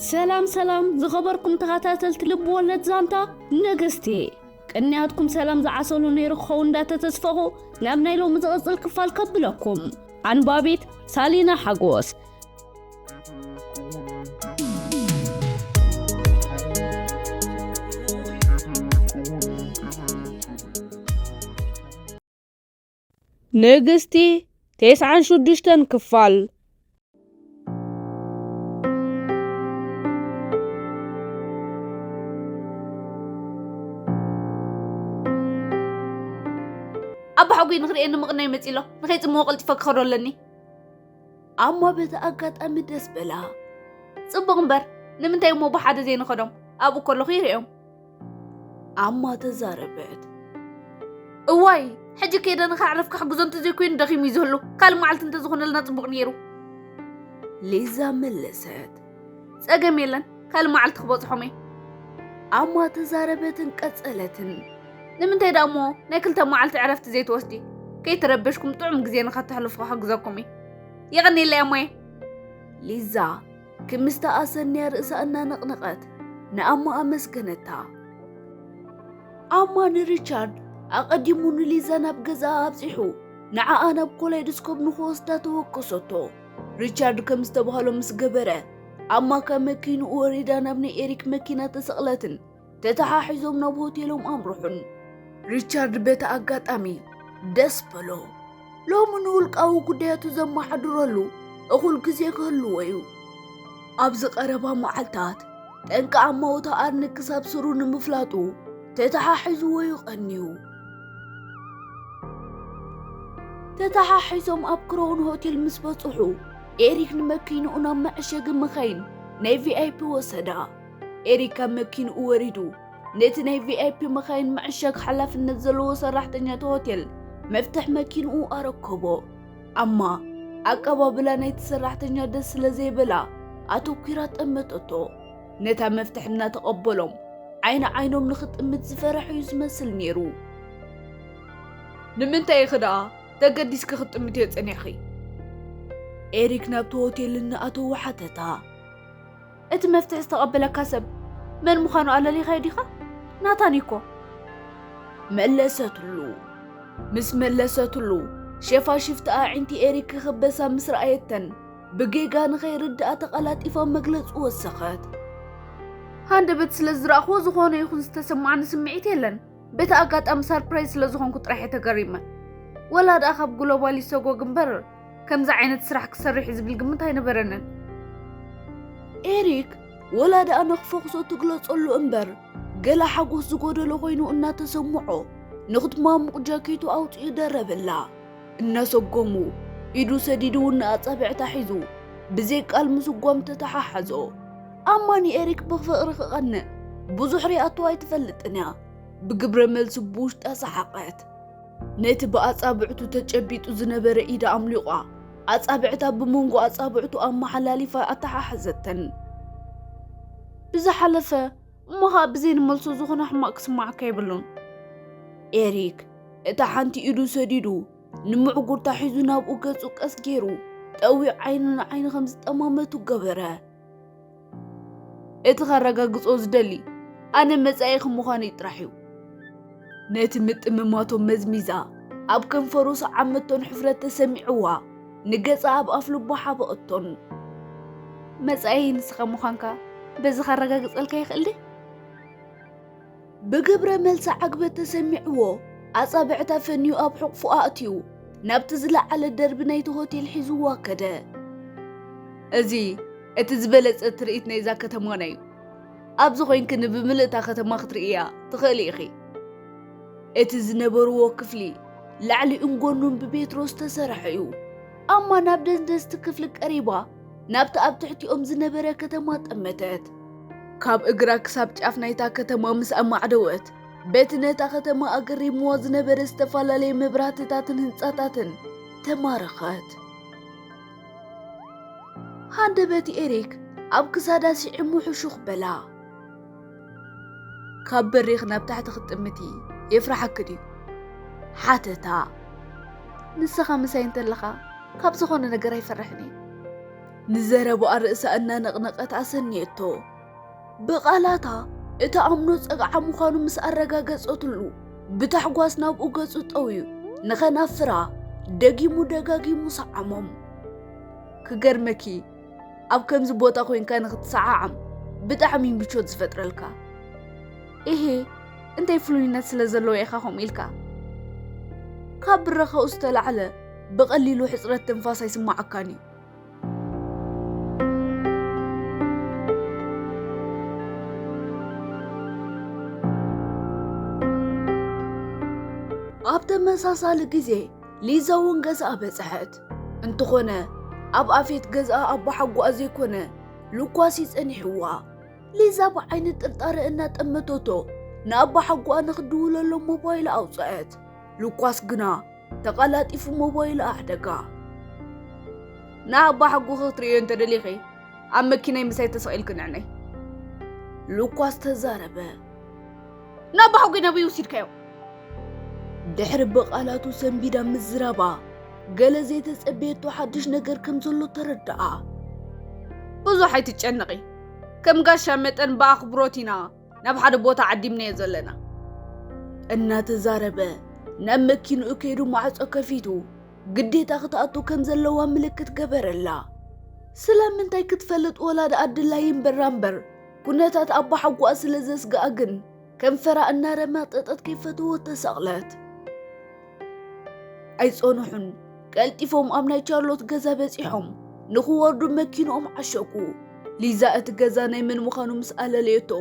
ሰላም ሰላም ዝኸበርኩም ተኸታተልቲ ልብ ወለድ ዛንታ ንግስቲ፣ ቅንያትኩም ሰላም ዝዓሰሉ ነይሩ ክኸውን እንዳተተስፈኹ ናብ ናይ ሎሚ ዝቕጽል ክፋል ከብለኩም። ኣንባቢት ሳሊና ሓጎስ። ንግስቲ ተስዓን ሽዱሽተን ክፋል። ኣባሓጎይ ንኽርእየኒ ምቕናይ መጺሎ፣ ንኸይጽምዎ ቀልጢፈ ክኸዶ ኣለኒ። ኣማ በቲ ኣጋጣሚ ደስ በላ። ጽቡቕ እምበር፣ ንምንታይ እሞ ብሓደ ዘይንኸዶም? ኣብኡ ከለኹ ይርእዮም። ኣማ ተዛረበት። እዋይ፣ ሕጂ ከይደ ንኸዕርፍ ክሕግዞ እንተዘይኮይኑ ደኺሙ እዩ ዘሎ። ካልእ መዓልቲ እንተዝኾነልና ጽቡቕ ነይሩ። ሊዛ መለሰት። ጸገም የለን፣ ካልእ መዓልቲ ክበጽሖም እየ። ኣማ ተዛረበትን ቀጸለትን። ንምንታይ ደኣ እሞ ናይ ክልተ መዓልቲ ዕረፍቲ ዘይትወስዲ? ከይተረበሽኩም ጥዑም ግዜ ንኸተሕልፉ ክሕግዘኩም እየ። የቐንየለይ ኣሞየ። ሊዛ ክምስታ ኣሰንያ ርእሳ እናነቕነቐት ንኣማ ኣመስገነታ። ኣማ ንሪቻርድ ኣቐዲሙ ንሊዛ ናብ ገዛኣ ኣብጺሑ ንዓኣ ናብ ኮላይዶስኮፕ ንኽወስዳ ተወከሰቶ። ሪቻርድ ከም ዝተባህሎ ምስ ገበረ፣ ኣማ ካብ መኪንኡ ወሪዳ ናብ ናይ ኤሪክ መኪና ተሰቕለትን ተተሓሒዞም ናብ ሆቴሎም ኣምርሑን። ሪቻርድ በቲ ኣጋጣሚ ደስ በሎ። ሎሚ ንውልቃዊ ጉዳያቱ ዘመሓድረሉ እኹል ግዜ ክህልዎ እዩ። ኣብዚ ቀረባ መዓልታት ጠንቂ ኣማውታ ኣርኒ ክሳብ ስሩ ንምፍላጡ ተተሓሒዝዎ እዩ ቀንዩ። ተተሓሒዞም ኣብ ክራውን ሆቴል ምስ በጽሑ፣ ኤሪክ ንመኪንኡ ናብ መዐሸጊ መኻይን ናይ ቪ ኣይ ፒ ወሰዳ። ኤሪክ ካብ መኪንኡ ወሪዱ፣ ነቲ ናይ ቪ ኣይ ፒ መኻይን ምዕሻግ ሓላፍነት ዘለዎ ሰራሕተኛ እቲ ሆቴል መፍትሕ መኪንኡ ኣረከቦ። ኣማ ኣቀባብላ ናይቲ ሰራሕተኛ ደስ ስለ ዘይበላ፣ ኣተኲራ ጠመተቶ። ነታ መፍትሕ እናተቐበሎም፣ ዓይኒ ዓይኖም ንኽጥምት ዝፈረሐ እዩ ዝመስል ነይሩ። ንምንታይ ኢኺ ደኣ ተገዲስኪ ክትጥምትዮ ጸኒሕኺ? ኤሪክ ናብቲ ሆቴል እናኣተወ ሓተታ። እቲ መፍትሕ ዝተቐበለካ ሰብ መን ምዃኑ ኣለሊኻዮ ዲኻ? ናታን እዩ እኮ። መለሰትሉ። ምስ መለሰትሉ፣ ሸፋሽፍቲ ኣዒንቲ ኤሪክ ክኽበሳ ምስ ረኣየተን፣ ብጌጋ ንኸይርድኣ ተቐላጢፋ መግለጺ ወሰኸት። ሃንደበት ስለ ዝረኣኽዎ ዝኾነ ይኹን ዝተሰማዓኒ ስምዒት የለን። በቲ ኣጋጣሚ ሳርፕራይዝ ስለ ዝኾንኩ ጥራሕ እየ ተገሪመ። ወላ ደኣ ካብ ግሎባሊ ሰጎግ እምበር፣ ከምዚ ዓይነት ስራሕ ክሰርሕ እዩ ዝብል ግምት ኣይነበረንን። ኤሪክ ወላ ደኣ ነኽፈኽሶ ትግለጸሉ እምበር፣ ገለ ሓጎስ ዝጎደሎ ኮይኑ እናተሰምዖ፣ ንኽትማሙቕ ጃኬቱ ኣውጺኡ ደረበላ። እናሰጎሙ፣ ኢዱ ሰዲዱ ንኣጻብዕታ ሒዙ፣ ብዘይ ቃል ምስጓም ተተሓሓዞ። ኣማ ንኤሪክ ብፍቕሪ ክቐንእ ብዙሕ ሪኣቶ ኣይትፈልጥን እያ። ብግብረ መልሱ ብውሽጣ ሰሓቐት። ነቲ ብኣጻብዕቱ ተጨቢጡ ዝነበረ ኢዳ ኣምሊቋ፣ ኣጻብዕታ ብመንጎ ኣጻብዕቱ ኣመሓላሊፋ ኣተሓሓዘተን። ብዝሓለፈ እሞ ኸኣ ብዘይ ንመልሶ ዝኾነ ሕማቕ ክስምዓካ የብሉን። ኤሪክ እታ ሓንቲ ኢዱ ሰዲዱ፣ ንምዕጉርታ ሒዙ ናብኡ ገጹ ቀስ ገይሩ፣ ጠዊቑ ዓይኑ ንዓይኑ ከም ዝጠማመቱ ገበረ። እቲ ከረጋግጾ ዝደሊ፣ ኣነ መጻኢኺ ምዃነይ ጥራሕ እዩ። ነቲ ምጥምማቶም መዝሚዛ፣ ኣብ ከንፈሩ ሰዓመቶን ሕፍረት ተሰሚዕዋ፣ ንገጻ ኣብ ኣፍልቡ ሓበቐቶን። መጻኢይ ንስኻ ምዃንካ በዚ ከረጋግጸልካ ይኽእል ድየ? ብግብረ መልሲ ዓግበት ተሰሚዕዎ፣ ኣጻብዕታ ፈንዩ ኣብ ሕቑፉ ኣእትዩ፣ ናብቲ ዝለዓለ ደርቢ ናይቲ ሆቴል ሒዝዋ ከደ። እዚ እቲ ዝበለጸ ትርኢት ናይዛ ከተማና እዩ። ኣብዚ ኮይንኪ ንብምልእታ ከተማ ክትርእያ ትኽእሊ ኢኺ። እቲ ዝነበርዎ ክፍሊ ላዕሊኡን ጎኑን ብቤትሮ ዝተሰርሐ እዩ። ኣማ ናብ ደንደስቲ ክፍሊ ቀሪባ ናብቲ ኣብ ትሕቲኦም ዝነበረ ከተማ ጠመተት። ካብ እግራ ክሳብ ጫፍ ናይታ ከተማ ምስ ኣማዕደወት፣ በቲ ነታ ከተማ ኣገሪምዋ ዝነበረ ዝተፈላለየ መብራህትታትን ህንጻታትን ተማረኸት። ሃንደበት ኤሪክ ኣብ ክሳዳ ስዒሙ ሕሹኽ በላ። ካብ በሪኽ ናብ ታሕቲ ክትጥምቲ የፍርሓኪ ድዩ? ሓተታ። ንስኻ ምሳይ እንተለኻ ካብ ዝኾነ ነገር ኣይፈርሕን እየ። ንዘረባኣ ርእሳ እናነቕነቐት ኣሰንየቶ። ብቓላታ እቲ ኣምኖ ጸግዓ ምዃኑ ምስ ኣረጋገጸትሉ፣ ብታሕጓስ ናብኡ ገጹ ጠውዩ ንኸናፍራ ደጊሙ ደጋጊሙ ሰዓሞም። ክገርመኪ፣ ኣብ ከምዚ ቦታ ኮይንካ ንኽትሰዓዓም ብጣዕሚ ምቾት ዝፈጥረልካ። እሄ፣ እንታይ ፍሉይነት ስለ ዘለዎ ኢኻ ከምኡ ኢልካ? ካብ ብረኻኡ ዝተላዕለ ብቐሊሉ ሕጽረት ትንፋስ ኣይስማዓካን እዩ። ኣብ ተመሳሳሊ ግዜ ሊዛ እውን ገዛኣ በጽሐት። እንተኾነ ኣብ ኣፌት ገዛኣ ኣቦሓጎኣ ዘይኮነ ሉኳስ እዩ ጸኒሕዋ። ሊዛ ብዓይኒ ጥርጣረ እናጠመተቶ ንኣቦሓጎኣ ንኽድውለሎም ሞባይላ ኣውጽአት። ሉኳስ ግና ተቐላጢፉ ሞባይላ ኣሕደጋ። ንኣቦሓጎ ክትርእዮ እንተደሊኺ ኣብ መኪናይ ምሳይ ተሰቒልኪ ንዕነይ። ሉኳስ ተዛረበ። ንኣቦሓጎይ ናበይ ወሲድካዮ? ድሕሪ ብቓላቱ ሰንቢዳ ምዝራባ፣ ገለ ዘይተጸበየቶ ሓድሽ ነገር ከም ዘሎ ተረድኣ። ብዙሕ ኣይትጨነቒ። ከም ጋሻ መጠን ብኣኽብሮት ኢና ናብ ሓደ ቦታ ዓዲምናዮ ዘለና። እናተዛረበ ናብ መኪንኡ ከይዱ ማዕጾ ከፊቱ ግዴታ ክትኣቱ ከም ዘለዋ ምልክት ገበረላ። ስለምንታይ ክትፈልጥ ወላ ደኣ ድላይ እምበራ እምበር፣ ኩነታት ኣቦሓጎኣ ስለ ዘስግኣ ግን ከንፈራ እናረማጠጠት ከይፈተወት ተሰቕለት። ኣይጸንሑን፣ ቀልጢፎም ኣብ ናይ ቻርሎት ገዛ በጺሖም ንኽወርዱ መኪንኦም ዓሸጉ። ሊዛ እቲ ገዛ ናይ መን ምዃኑ ምስ ኣለለየቶ፣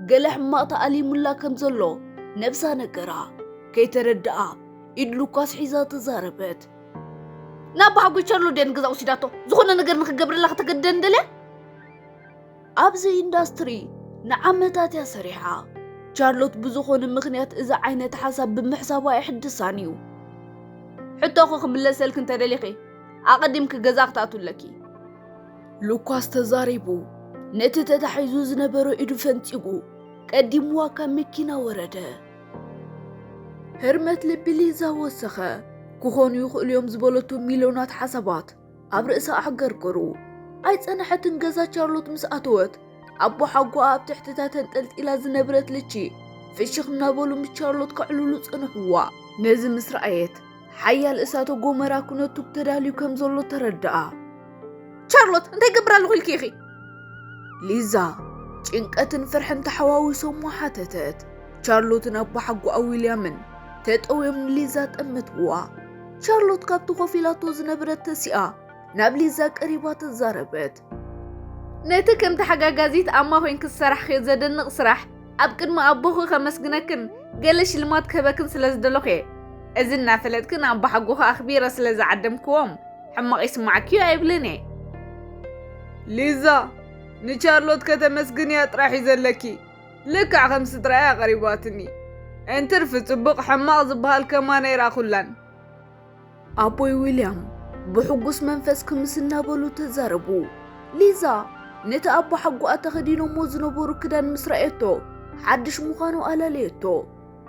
ገለ ሕማቕ ተኣሊሙላ ከም ዘሎ ነብሳ ነገራ። ከይተረድኣ ኢድ ሉካስ ሒዛ ተዛረበት። ንኣቦሓጎይ ቻርሎት ድያ ንገዛ ወሲዳቶ? ዝኾነ ነገር ንኽገብረላ ከተገድደኒ ደልያ? ኣብዚ ኢንዳስትሪ ንዓመታት እያ ሰሪሓ። ቻርሎት ብዝኾነ ምኽንያት እዚ ዓይነት ሓሳብ ብምሕሳባ ኣይሕድሳን እዩ። ሕቶኺ ክምለሰልኪ እንተደሊኺ፣ ኣቐዲምኪ ገዛ ክትኣትዊ ኣለኪ። ሉካስ ተዛሪቡ፣ ነቲ ተታሒዙ ዝነበረ ኢዱ ፈንጺጉ፣ ቀዲምዋ ካብ መኪና ወረደ። ህርመት ልቢ ሊዛ ወሰኸ። ክኾኑ ይኽእሉ እዮም ዝበለቶ ሚልዮናት ሓሳባት ኣብ ርእሳ ኣሕገርገሩ። ኣይጸንሐትን ገዛ ቻርሎት ምስ ኣተወት፣ ኣቦሓጎኣ ኣብ ትሕቲታ ተንጠልጢላ ዝነበረት ልቺ ፍሽኽ እናበሉ ምስ ቻርሎት ከዕልሉ ጸንሕዋ። ነዚ ምስ ረኣየት፣ ሓያል እሳተ ጎመራ ክነቱ ተዳልዩ ከም ዘሎ ተረድኣ። ቻርሎት፣ እንታይ ይገብር ኣለኹ ኢልኪ ኢኺ? ሊዛ፣ ጭንቀትን ፍርሕን ተሓዋዊሶሞ ሓተተት። ቻርሎትን ኣቦሓጎኣ ዊልያምን ተጠውዮም ንሊዛ ጠመትዋ። ቻርሎት ካብቲ ኮፍ ኢላቶ ዝነበረት ተሲኣ ናብ ሊዛ ቀሪባ ተዛረበት። ነቲ ከም ተሓጋጋዚት ኣማ ኮይንኪ ዝሰራሕክዮ ዘደንቕ ስራሕ ኣብ ቅድሚ ኣቦኺ ከመስግነክን ገለ ሽልማት ክህበክን ስለ ዝደለኹ እየ። እዚ እናፈለጥክን ኣቦሓጎኺ ኣኽቢረ ስለ ዝዓደምክዎም ሕማቕ ይስማዓኪ እዩ ኣይብልን እየ። ሊዛ፣ ንቻርሎት ከተመስግንያ ጥራሕ እዩ ዘለኪ። ልክዕ ከም ስድራ'ያ ቀሪባትኒ። እንትርፊ ጽቡቕ ሕማቕ ዝበሃል ከማን ኣይረኣኹላን። ኣቦይ ዊልያም ብሕጉስ መንፈስ ክምስ እናበሉ ተዛረቡ። ሊዛ ነቲ ኣቦሓጎኣ ተኸዲኖሞ ዝነበሩ ክዳን ምስ ረኣየቶ፣ ሓድሽ ምዃኑ ኣለለየቶ።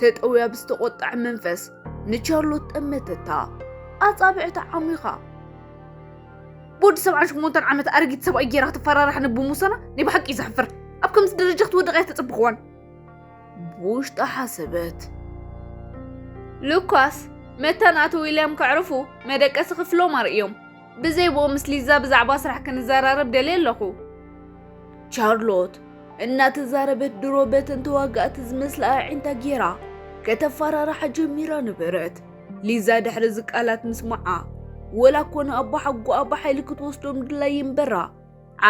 ተጠውያ ብዝተቖጥዐ መንፈስ ንቻርሎት ጠመተታ። ኣጻብዕታ ዓሚኻ። ብወዲ ሰብዓን ሸሞንተን ዓመት ኣረጊት ሰብኣይ ጌራ ክትፈራርሓኒ ብሙሰና ናይ ብሓቂ እዩ ዘሕፍር። ኣብ ከምዚ ደረጃ ክትወድቕ ኣይተጸበኽዋን። ብውሽጣ ሓሰበት። ሉካስ፣ መታን ኣቶ ዊልያም ከዕርፉ መደቀሲ ክፍሎም ኣርእዮም። ብዘይ ብኡ ምስ ሊዛ ብዛዕባ ስራሕ ክንዘራረብ ደልየ ኣለኹ። ቻርሎት እናተዛረበት ድሮ በተን ተዋጋእቲ ዝመስላ ኣዒንታ ጌራ ከተፈራርሓ ጀሚራ ነበረት። ሊዛ ድሕሪ እዚ ቃላት ምስማዓ፣ ወላ እኮ ንኣቦሓጎኣ ብሓይሊ ክትወስዶም ድላይ እምበራ፣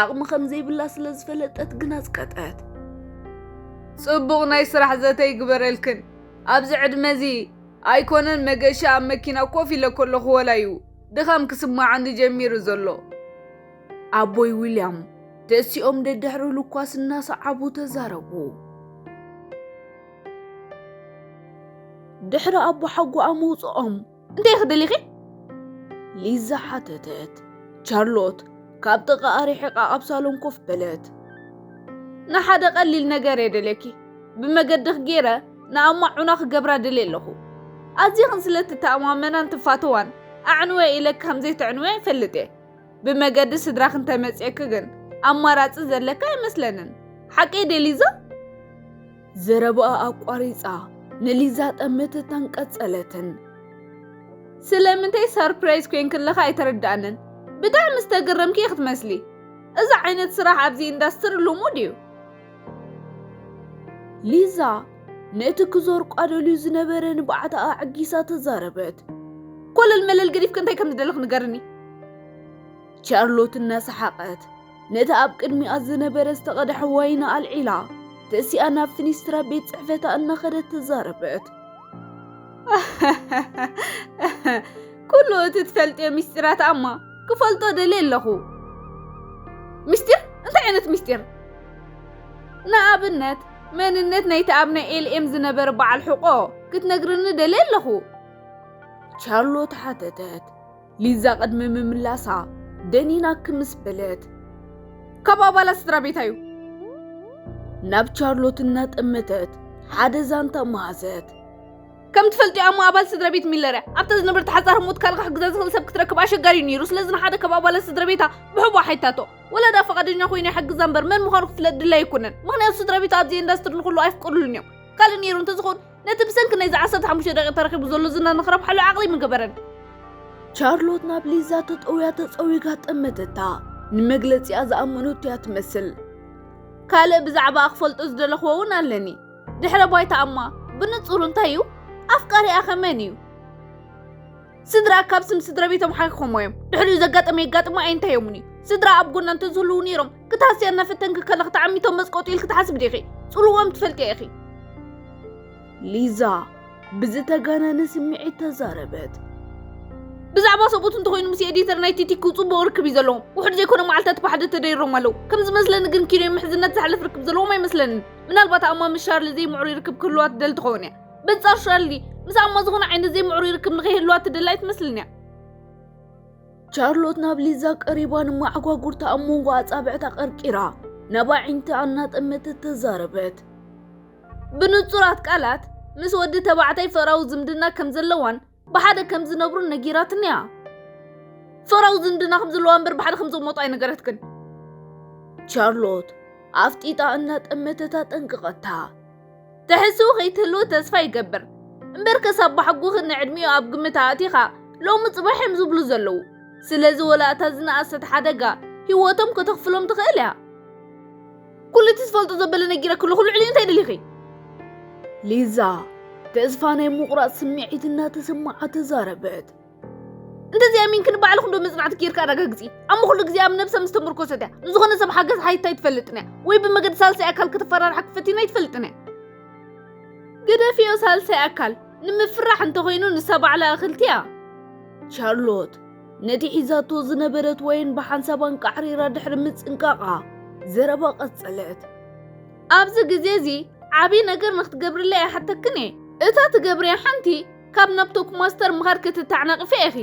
ዓቕሚ ከም ዘይብላ ስለ ዝፈለጠት ግን ኣጽቀጠት። ጽቡቕ ናይ ስራሕ ዘተ ይግበረልክን። ኣብዚ ዕድመ እዚ ኣይኮነን መገሻ ኣብ መኪና ኮፍ ኢለ ከለኹ ወላ እዩ ድኻም ክስምዓኒ ጀሚሩ ዘሎ። ኣቦይ ዊልያም ተሲኦም ደድሕሪ ሉካስ እናሰዓቡ ተዛረቡ። ድሕሪ ኣቦሓጎኣ ምውጽኦም፣ እንታይ ኢኺ ደሊኺ? ሊዛ ሓተተት። ቻርሎት ካብ ጥቓኣ ርሒቓ ኣብ ሳሎን ኮፍ በለት። ንሓደ ቀሊል ነገር እየ ደልየኪ። ብመገድኺ ገይረ ንኣማ ዑና ክገብራ ደልየ ኣለኹ። ኣዚኽን ስለ ትተኣማመናን ትፋተዋን፣ ኣዕንወ ኢለኪ ከም ዘይተዕንወ ይፈልጥ እየ። ብመገዲ ስድራኽ እንተመጽየኪ ግን ኣማራጺ ዘለካ ኣይመስለንን። ሓቀይ ድየ ሊዛ? ዘረባኣ ኣቋሪጻ ንሊዛ ጠመተታን ቀጸለትን። ስለምንታይ ሰርፕራይዝ ኮይንኪ ኣለኻ ኣይተረድኣንን። ብጣዕሚ ዝተገረምኪ ኢኺ ትመስሊ። እዚ ዓይነት ስራሕ ኣብዚ ኢንዳስትሪ ልሙድ እዩ። ሊዛ ነቲ ክዞርቋ ደልዩ ዝነበረ ንብዓታ ኣዕጊሳ ተዛረበት። ኮለል መለል ገዲፍኪ እንታይ ከም ዝደለኺ ንገርኒ። ቻርሎት እናሰሓቐት ነቲ ኣብ ቅድሚኣ ዝነበረ ዝተቐድሐ ዋይን ኣልዒላ ተሲኣ ናብ ፍኒስትራ ቤት ጽሕፈታ እናኸደት ተዛረበት። ኩሉ እቲ ትፈልጥዮ ምስጢራት ኣማ ክፈልጦ ደልየ ኣለኹ። ምስጢር? እንታይ ዓይነት ምስጢር? ንኣብነት መንነት ናይቲ ኣብ ናይ ኤልኤም ዝነበረ በዓል ሕቆ ክትነግርኒ ደልየ ኣለኹ። ቻርሎት ሓተተት። ሊዛ ቅድሚ ምምላሳ ደኒና ክምስ በለት። ካብ ኣባላት ስድራ ቤታ እዩ። ናብ ቻርሎት እናጠመተት ሓደ ዛንታ መሃዘት። ከም ትፈልጥዮ ኣሞ ኣባል ስድራ ቤት ሚለር እያ። ኣብታ ዝነበረት ሓጻር ህሞት ካልእ ክሕግዛ ዝኽእል ሰብ ክትረክብ ኣሸጋሪ እዩ ነይሩ። ስለዚ ንሓደ ካብ ኣባላት ስድራ ቤታ ብሕቡእ ሓይታቶ። ወላ ደኣ ፈቓደኛ ኮይኑ ይሕግዛ እምበር መን ምዃኑ ክፍለጥ ድላይ ኣይኮነን። ምኽንያቱ ስድራ ቤቱ ኣብዚ ኢንዳስትሪ ንኹሉ ኣይፍቅዱሉን እዮም። ካልእ ነይሩ እንተዝኸውን ነቲ ብሰንኪ ናይዚ ዓሰርተ ሓሙሽተ ደቂቕ ተረኺቡ ዘሎ ዝና ንኽረብሓሉ ዓቕሊ ምገበረን። ቻርሎት ናብ ሊዛ ተጠውያ ተጸዊጋ ጠመተታ። ንመግለጺኣ ዝኣመነቶ እያ ትመስል። ካልእ ብዛዕባኣ ክፈልጦ ዝደለኽዎ እውን ኣለኒ። ድሕረ ባይታ ኣማ ብንጹር እንታይ እዩ? ኣፍቃሪኣኸ መን እዩ? ስድራ ካብ ስም ስድራ ቤቶም ሓኪኾሞ እዮም። ድሕሪኡ ዘጋጠመ የጋጥሞ ኣይንታዮምን እዩ። ስድራ ኣብ ጎና እንተዝህልዉ ነይሮም ክትሃስያ እናፈተንኪ ከለኺ ተዓሚቶም መስቆጡ ኢልኪ ትሓስቢ ዲኺ? ጽልዎም ትፈልጥዮ ኢኺ። ሊዛ ብዝተጋነነ ስምዒት ተዛረበት። ብዛዕባ ሰብኡት እንተኾይኑ ምስ ኤዲተር ናይ ቲቲኩ ጽቡቕ ርክብ እዩ ዘለዎም። ውሑድ ዘይኮነ መዓልታት ብሓደ ተደይሮም ኣለዉ። ከም ዝመስለኒ ግን ኪኖ ምሕዝነት ዝሓለፍ ርክብ ዘለዎም ኣይመስለንን። ምናልባት ኣማ ምስ ሻርሊ ዘይምዕሩይ ርክብ ክህልዋ ትደሊ ትኸውን እያ። በንጻር ሻርሊ ምስ ኣማ ዝኾነ ዓይነት ዘይምዕሩይ ርክብ ንኸይህልዋ ትደሊ ኣይትመስልን እያ። ቻርሎት ናብ ሊዛ ቀሪባ ንመዓጓጉርታ ኣብ መንጎ ኣጻብዕታ ቀርቂራ ናብ ኣዒንታ እናጠመተት ተዛረበት። ብንጹራት ቃላት ምስ ወዲ ተባዕታይ ፍቕራዊ ዝምድና ከም ዘለዋን ብሓደ ከም ዝነብሩን ነጊራትኒ እያ። ፍቕራዊ ዝምድና ከም ዘለዋ እምበር ብሓደ ከም ዝቕመጡ ኣይነገረትክን። ቻርሎት ኣፍጢጣ እናጠመተታ ጠንቀቐታ። ትሕስው ከይትህልው ተስፋ ይገብር። እምበርከስ ኣባሓጎኺ ንዕድሚኡ ኣብ ግምት ኣእቲኻ ሎሚ ጽባሕ እዮም ዝብሉ ዘለዉ። ስለዚ ወላ እታ ዝነኣሰት ሓደጋ ህይወቶም ከተኽፍሎም ትኽእል እያ። ኩሉ እቲ ዝፈልጦ ዘበለ ነጊረኪ ኣለኹ፣ ልዕሊኡ እንታይ ደሊኺ? ሊዛ ተስፋ ናይ ምቑራጽ ስምዒት እናተሰምዓ ተዛረበት። እንተዘይኣሚንክኒ ባዕልኺ እንዶ መጽናዕቲ ጌርካ ኣረጋግጺ። ኣሞ ኩሉ ግዜ ኣብ ነብሳ ምስ ተመርኮሰት እያ። ንዝኾነ ሰብ ሓገዝ ሓቲታ ኣይትፈልጥን እያ። ወይ ብመገዲ ሳልሳይ ኣካል ከተፈራርሓኪ ፈቲና ኣይትፈልጥን እያ። ግደፍዮ ሳልሳይ ኣካል፣ ንምፍራሕ እንተኾይኑ ንሳ ባዕላ እኽልቲ እያ። ቻርሎት ነቲ ሒዛቶ ዝነበረት ዋይን ብሓንሳብ ኣንቃዕሪራ ድሕሪ ምጽንቃቓ ዘረባ ቀጸለት። ኣብዚ ግዜ እዚ ዓቢ ነገር ንክትገብርለይ ኣይሓተክን እየ። እታ ትገብርያ ሓንቲ ካብ ናብ ቶክማስተር ምኻድ ክትተዓናቕፊ ኢኺ።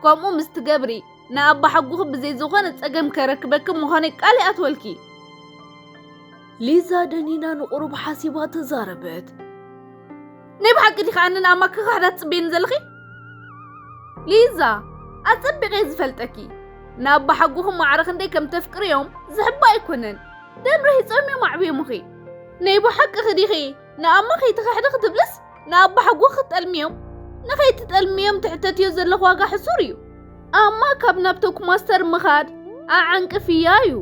ከምኡ ምስ ትገብሪ ንኣባሓጎኺ ብዘይ ዝኾነ ጸገም ከረክበኪ ምዃነይ ቃል ይኣትወልኪ። ሊዛ ደኒና ንቑሩብ ሓሲባ ተዛረበት። ናይ ብሓቂ ዲኻ ኣነ ንኣማ ክኽሕዳ ትጽበየኒ ዘለኺ? ሊዛ፣ ኣጸቢቐ ዝፈልጠኪ። ንኣባሓጎኺ ማዕረ ክንደይ ከም ተፍቅርዮም ዝሕባ ኣይኮነን። ደም ረሂጾም እዮም ኣዕብዮምኺ። ናይ ብሓቅኺ ዲኺ ንኣማ ከይትኽሕዲ ክትብልስ ንኣባሓጎኺ ክትጠልምዮም? ንኸይትጠልምዮም ትሕተትዮ ዘለኺ ዋጋ ሕሱር እዩ። ኣማ ካብ ናብ ቶክማስተር ምኻድ ኣዓንቅፍያ እዩ።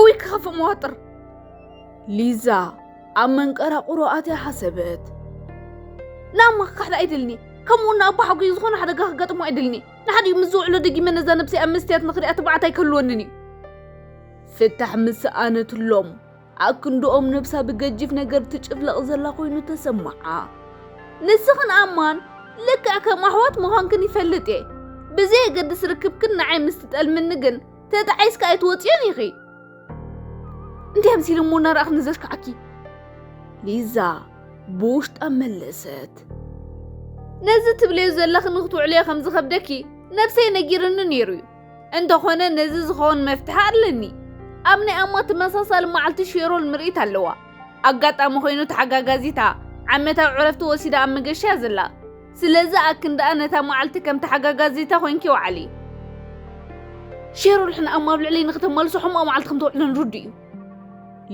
እውይ ክኸፍእ መዋጥር። ሊዛ ኣብ መንቀራቕሮ ኣትያ ሓሰበት። ንኣማ ክኽሕዳ ኣይደልኒ፣ ከምኡ እውን ንኣባሓጎይ ዝኾነ ሓደጋ ከጋጥሞ ኣይደልኒ። ንሓዲኡ ምስ ዝውዕሎ ደጊመ ነዛ ነብሰይ ኣብ መስትያት ንኽሪኣ ትብዓት ኣይክህልወንን እዩ። ፍታሕ ምስ ሰኣነትሎም ኣክንድኦም ነብሳ ብገጂፍ ነገር ትጭፍለቕ ዘላ ኮይኑ ተሰምዓ። ንስኽን ኣማን ልክዕ ከም ኣሕዋት ምዃንክን ይፈልጥ እየ። ብዘየገድስ ርክብክን ንዓይ ምስ ትጠልምኒ ግን ተጣዒስካ ኣይትወጽዮን ኢኺ። እንታይ ኣምሲለ እሞ እናረኣኽኒ ዘስክዓኪ? ሊዛ ብውሽጣ መለሰት። ነዚ ትብልዮ ዘለኺ ንክትውዕልዮ ከም ዝኸብደኪ ነብሰይ ነጊርኒ ነይሩ እዩ። እንተኾነ ነዚ ዝኸውን መፍትሒ ኣለኒ። ኣብ ናይ ኣማ ተመሳሳሊ መዓልቲ ሼሮል ምርኢት ኣለዋ። ኣጋጣሚ ኮይኑ ተሓጋጋዚታ ዓመታዊ ዕረፍቲ ወሲዳ ኣብ መገሻ እያ ዘላ። ስለዚ ኣክንድኣ ነታ መዓልቲ ከም ተሓጋጋዚታ ኮይንኪ ውዓሊ። ሼሮል ሕን ኣማ ኣብ ልዕለይ ንክተማልሶ ሕማቕ መዓልቲ ከም ተውዕለን ርዱእ እዩ።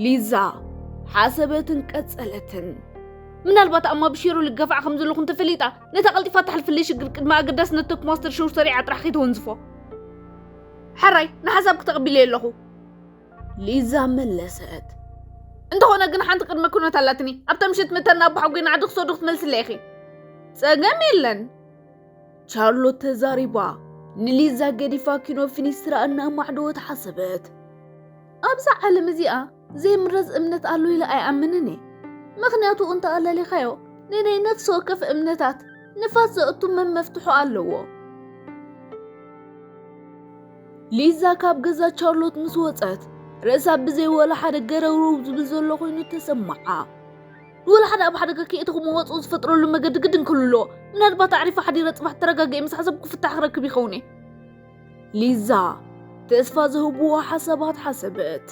ሊዛ ሓሰበትን ቀጸለትን። ምናልባት ኣማ ብሼሮል ይገፋዕ ከም ዘለኹ እንተፈሊጣ፣ ነታ ቀልጢፋ እተሕልፍለይ ሽግር ቅድሚ ኣገዳስነት ቶክ ማስተር ሾው ሰሪዓ ጥራሕ ከይተወንዝፎ። ሕራይ፣ ንሓሳብኪ ተቐቢለዮ ኣለኹ። ሊዛ መለሰት። እንተኾነ ግን ሓንቲ ቅድመ ኩነት ኣላትኒ። ኣብታ ምሸት መታን ናብ ሓጎይ ንዓዲ ክሰዶ ክትመልስለይ ኢኺ። ጸገም የለን። ቻርሎት ተዛሪባ ንሊዛ ገዲፋ ኪኖ ፊኒስትራ እናማዕደወት ሓሰበት። ኣብዛ ዓለም እዚኣ ዘይምረዝ እምነት ኣሎ ኢለ ኣይኣምንን እየ። ምኽንያቱ እንተ ኣለሊኻዮ ንናይ ነፍሲ ወከፍ እምነታት ንፋስ ዘእቱ መመፍትሖ ኣለዎ። ሊዛ ካብ ገዛ ቻርሎት ምስ ወጸት ርእሳ ብዘይ ወላ ሓደ ገረውረው ዝብል ዘሎ ኮይኑ ተሰማዓ። ንወላ ሓደ ኣብ ሓደጋ ከየእተኹ መዋጽኦ ዝፈጥረሉ መገዲ ግድን ክህሉ ኣለዎ። ምናልባት ኣዕሪፈ ሓዲረ ጽባሕ ተረጋጊኤ ምስ ሓሰብኩ ፍታሕ ክረክብ ይኸውን እየ። ሊዛ ተስፋ ዝህብዎ ሓሳባት ሓሰበት።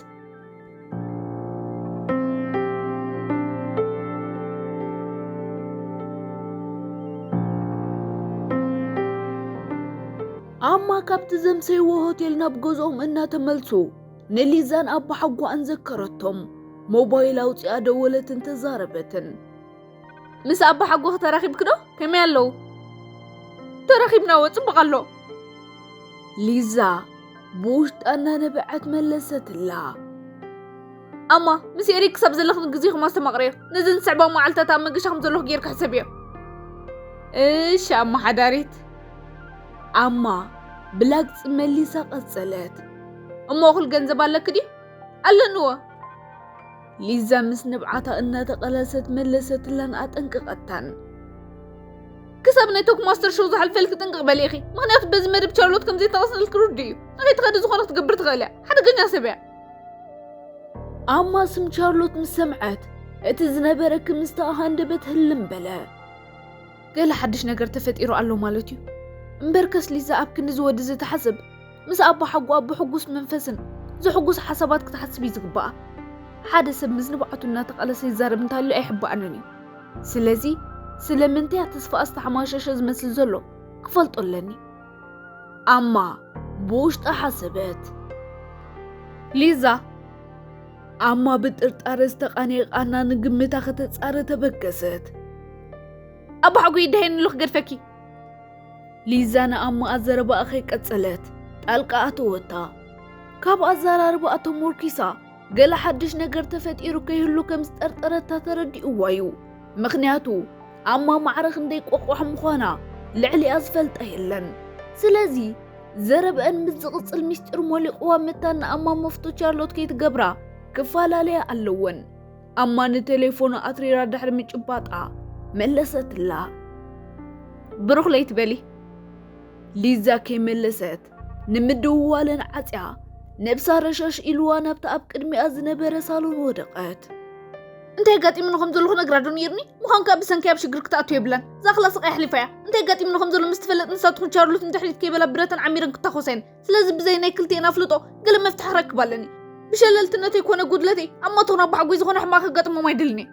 ኣማ ካብቲ ዘምሰይዎ ሆቴል ናብ ገዝኦም እናተመልሱ ንሊዛን ኣባሓጓኣን ዘከረቶም። ሞባይል ኣውፂኣ ደወለትን ተዛረበትን። ምስ ኣባሓጎኺ ተራኺብኪ ዶ? ከመይ ኣለዉ? ተራኺብና፣ እዎ ጽቡቕ ኣሎ። ሊዛ ብውሽጣ እናነበዐት መለሰትላ። ኣማ፣ ምስ ኤሪክ ክሳብ ዘለኽኒ ግዜኹም ኣስተማቕረዮ። ነዘን ዝስዕባ መዓልታት ኣብ መገሻኹም ዘለኹ ጌርኪ ሕሰብዮ። እሺ ኣማ ሓዳሪት። ኣማ ብላግጺ መሊሳ ቀጸለት። እሞ እኹል ገንዘብ ኣለኪ ድዩ? ኣለንዎ። ሊዛ ምስ ንብዓታ እናተቐለሰት መለሰትላን ኣጠንቀቐታን። ክሳብ ናይ ቶክ ማስተር ሾው ዝሓልፈልኪ ጥንቅቕ በሊ ኢኺ፣ ምኽንያቱ በዚ መደብ ቻርሎት ከም ዘይተቐስነልኪ ርዱእ እዩ። ንኸይትኸዲ ዝኾነ ክትገብር ትኽእል እያ። ሓደገኛ ሰብ እያ። ኣማ ስም ቻርሎት ምስ ሰምዐት እቲ ዝነበረ ክምስታ ሃንደበት ህልም በለ። ገለ ሓድሽ ነገር ተፈጢሩ ኣሎ ማለት እዩ። እምበርከስ ሊዛ ኣብ ክንዲ ዝወዲ ዝተሓስብ ምስ ኣቦ ሓጎኣ ብሕጉስ መንፈስን ዘሕጉስ ሓሳባት ክትሓስብ እዩ ዝግባኣ። ሓደ ሰብ ምስ ንብዓቱ እናተቓለሰ ይዛረብ እንተሃልዩ ኣይሕባእንን እዩ። ስለዚ ስለምንታይ እያ ተስፋኣ ዝተሓማሸሸ ዝመስል ዘሎ ክፈልጦ ኣለኒ። ኣማ ብውሽጣ ሓሰበት። ሊዛ ኣማ ብጥርጣረ ዝተቓነየ ቃና ንግምታ ከተጻሪ ተበገሰት። ኣቦ ሓጎይ ይደሃየኒ ኣሎ ክገድፈኪ። ሊዛ ንኣማኣ ዘረባኣ ከይቀጸለት ጣልቃ ኣተወታ። ካብ ኣዘራርባኣ ተሞርኪሳ ገለ ሓድሽ ነገር ተፈጢሩ ከይህሉ ከም ዝጠርጠረታ ተረዲእዋ እዩ። ምኽንያቱ ኣማ ማዕረ ክንደይ ቆቋሕ ምዃና ልዕሊኣ ዝፈልጣ የለን። ስለዚ ዘረብአን ምስ ዝቕጽል ሚስጢር ሞሊቕዋ መታን ንኣማ መፍቶ ቻርሎት ከይትገብራ ክፈላለያ ኣለወን። ኣማ ንቴሌፎኑ ኣትሪራ ድሕሪ ምጭባጣ መለሰትላ። ብሩኽ ለይቲ በሊ። ሊዛ ከይመለሰት ንምድውዋለን ዓጽያ ነብሳ ረሻሽ ኢልዋ ናብቲ ኣብ ቅድሚኣ ዝነበረ ሳሎን ወደቐት። እንታይ ኣጋጢሙኒ ከም ዘለኹ ነግራ ዶ ነይሩኒ? ምዃን ከኣ ብሰንኪ ኣብ ሽግር ክትኣቱ የብላን። እዛ ክላ ስቓይ ኣሕሊፋ እያ። እንታይ ኣጋጢሙኒ ከም ዘሎ ምስ ትፈልጥ ንሳ ትኹን ቻርሎት ንድሕሪት ከይበላ ብረተን ዓሚረን ክታኾሳ እየን። ስለዚ ብዘይ ናይ ክልቲኤን ኣፍልጦ ገለ መፍትሒ ክረክብ ኣለኒ። ብሸለልትነተይ ኮነ ጉድለተይ ኣብ ማቶና ኣቦሓጎይ ዝኾነ ሕማቕ ከጋጥሞም ኣይደልን እየ።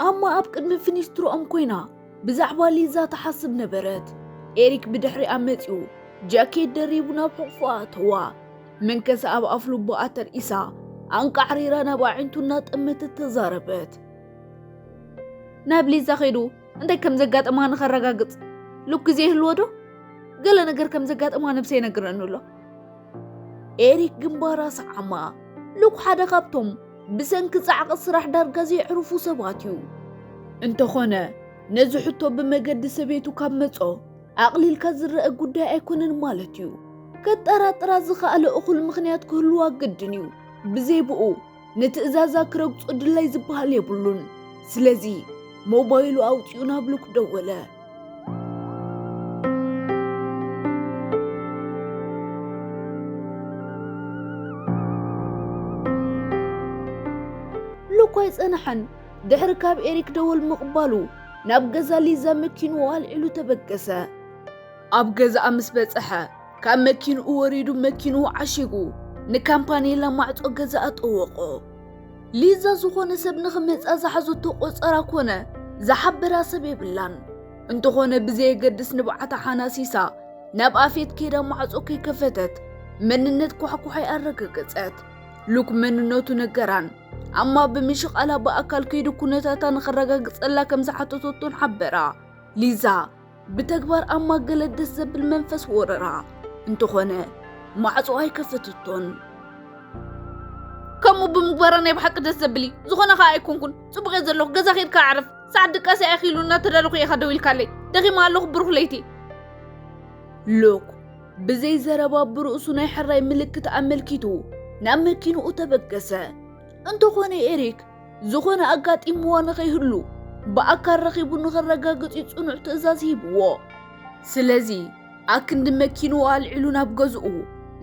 ኣማ ኣብ ቅድሚ ፊኒስትሮኦም ኮይና ብዛዕባ ሊዛ ትሓስብ ነበረት። ኤሪክ ብድሕሪኣ መጺኡ ጃኬት ደሪቡ ናብ ሕቑፎኣ ኣተዋ። መንከሳ ኣብ ኣፍልቦኣ ተርኢሳ ኣንቃዕሪራ ናብ ኣዒንቱ እናጠመተት ተዛረበት። ናብ ሊዛ ኸይዱ እንታይ ከም ዘጋጠማ ንኸረጋግጽ ልኩ ዘይህልዎ ዶ? ገለ ነገር ከም ዘጋጠማ ነብሰይ ይነግረኒ ኣሎ። ኤሪክ ግንባራ ሰዓማ። ልኩ ሓደ ካብቶም ብሰንኪ ጻዕቒ ስራሕ ዳርጋ ዘየዕርፉ ሰባት እዩ። እንተኾነ ነዚ ሕቶ ብመገዲ ሰበይቱ ካብ መጾ ኣቕሊልካ ዝረአ ጉዳይ ኣይኮነን ማለት እዩ። ከጠራጥራ ዝኸኣለ እኹል ምኽንያት ክህልዋ ግድን እዩ። ብዘይ ብኡ ንትእዛዛ ክረግጾ ድላይ ዝበሃል የብሉን። ስለዚ ሞባይሉ ኣውጺኡ ናብ ሉክ ደወለ። ሉክ ኣይጸንሐን። ድሕሪ ካብ ኤሪክ ደወል ምቕባሉ ናብ ገዛ ሊዛ መኪንኡ ኣልዒሉ ተበገሰ። ኣብ ገዛኣ ምስ በጽሐ ካብ መኪንኡ ወሪዱ መኪንኡ ዓሺጉ ንካምፓኔላ ማዕጾ ገዛኣ ጠወቖ። ሊዛ ዝኾነ ሰብ ንኽመጻ ዝሓዘቶ ቆጸራ ኮነ ዝሓበራ ሰብ የብላን። እንተኾነ ብዘየገድስ ንብዓታ ሓናሲሳ ናብ ኣፌት ከይዳ ማዕጾ ከይከፈተት መንነት ኳሕኳሓይ ኣረጋገጸት። ሉክ መንነቱ ነገራን። ኣማ ብምሽቓላ ብኣካል ከይዱ ኩነታታ ንኸረጋግጸላ ከም ዝሓተተቶን ሓበራ። ሊዛ ብተግባር ኣማ ገለ ደስ ዘብል መንፈስ ወረራ። እንተኾነ ማዕጾ ኣይከፈተቶን። ከምኡ ብምግባራ ናይ ብሓቂ ደስ ዘብል እዩ። ዝኾነ ኸኣ ኣይኮንኩን። ጽቡቕ እየ ዘለኹ። ገዛ ኬድካ ኣዕርፍ። ሰዓት ድቃስ ኣኺሉ እናተዳለኹ ኢኻ ደው ኢልካለይ። ደኺመ ኣለኹ ብሩኽ ለይቲ። ሉክ ብዘይ ዘረባ ብርእሱ ናይ ሕራይ ምልክት ኣመልኪቱ ናብ መኪንኡ ተበገሰ። እንተኾነ ኤሪክ ዝኾነ ኣጋጢምዋ ንኸይህሉ ብኣካል ረኺቡ ንኸረጋግጽ እዩ ጽኑዕ ትእዛዝ ሂብዎ። ስለዚ ኣክንዲ መኪንኡ ኣልዒሉ ናብ ገዝኡ፣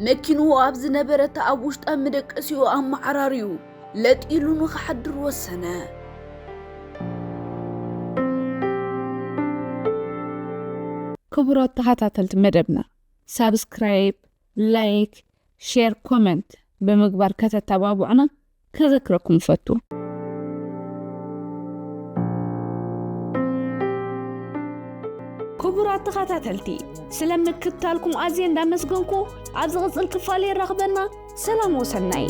መኪንኡ ኣብ ዝነበረታ ኣብ ውሽጣ መደቀሲኡ ኣመዓራርዩ ለጢሉ ንኽሓድር ወሰነ። ክቡራት ተኸታተልቲ መደብና ሳብስክራይብ፣ ላይክ፣ ሼር፣ ኮመንት ብምግባር ከተተባብዑና ከዘክረኩም እፈቱ። ክቡራት ተኸታተልቲ፣ ስለ ምክትታልኩም ኣዝየ እንዳመስገንኩ፣ ኣብ ዝቕጽል ክፋል የራኽበና። ሰላም ወሰናይ።